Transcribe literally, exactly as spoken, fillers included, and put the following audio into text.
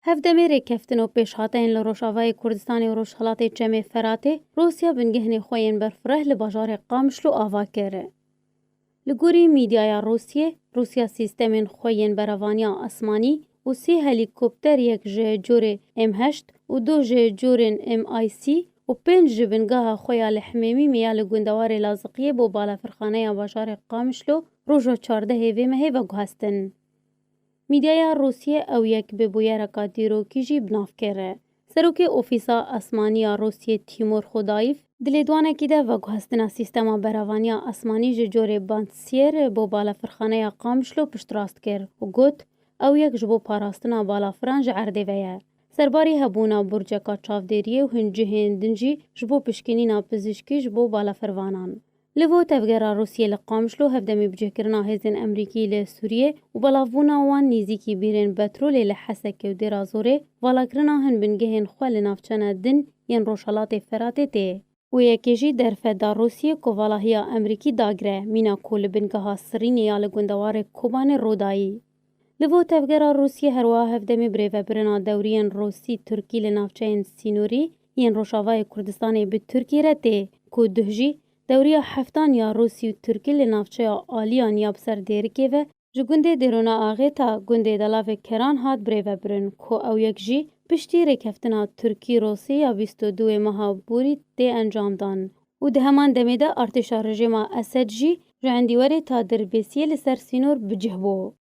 Hevdemê rêkeftin û pêşhateyên li Rojavayê Kurdistanê û Rojhilatê Çemê Feratê, Rûsya bingehên xwe yên berfireh li bajarê Qamişlo ava kir. Li gorî mîdyaya Rûsiyê, Rûsya sîstemên xwe yên berevaniya asmanî û sê helîkopter, yek ji corê M heşt û du ji corên M I C û pênc ji bingeha xwe ya li Himêmî mêya li gundewarê Laziqiyê bo balafirxaneya bajarê Qamişlo roja çardehê vê mehê veguhestin. Mîdyaya Rûsiyê ew yek bi bûyereka dîrokî jî bi nav kir. Serokê Ofîsa Asmanî ya Rûsiyê Tîmur Xodayîv di lêdwanekî de veguhestina sîstema berevaniya asmanî ji corê Bantsiyer bo balafirxaneya Qamişlo piştrast kir û got, ew yek ji bo parastina balafiran ji erdê ve ye. Serbarî hebûna burceka çavdêriyê û hin cihên din jî ji bo pişkînîna pizîşkî ji bo balafirvanan. Li bo tevgera Rûsiyê li Qamişlo hevdemî bicihkirina hêzên Emerîkî li Sûriyê û belavbûna wan nêzîkî bîrên petrolê li Hesekê û Dêra Zorê, valakirina hin bingehên xwe li navçena din yên Rojhelatê Feratê tê. Û yekê jî derfet da Rûsiyê ku valahiya Emerîkî dagire, mîna ku li bingeha Sirînê ya li gundewarê Kobanê rûdayî. Li bo tevgera Rûsiyê herwiha hevdemê birêvebirina dewriyên Rûsî-Tirkî li navçeyên sînorî yên Rojavayê Kurdistanê bi Tirkiyê re tê, ku duh jî dewriya heftan ya Rûsî û Tirkî li navçeya Aliyan ya bi ser Dêrikê ve ji gundê Dêrona Axê ta gundê Delavê Keran hat birêvebirin, ku ew yek jî piştî rêkeftina Tirkî-Rûsî ya bîst û duwê meha borî tê encamdan. Û di heman demê de artêşa rejîma Esed jî ji Endîwerê ta Dirbêsiyê li ser sînor bi cih bû.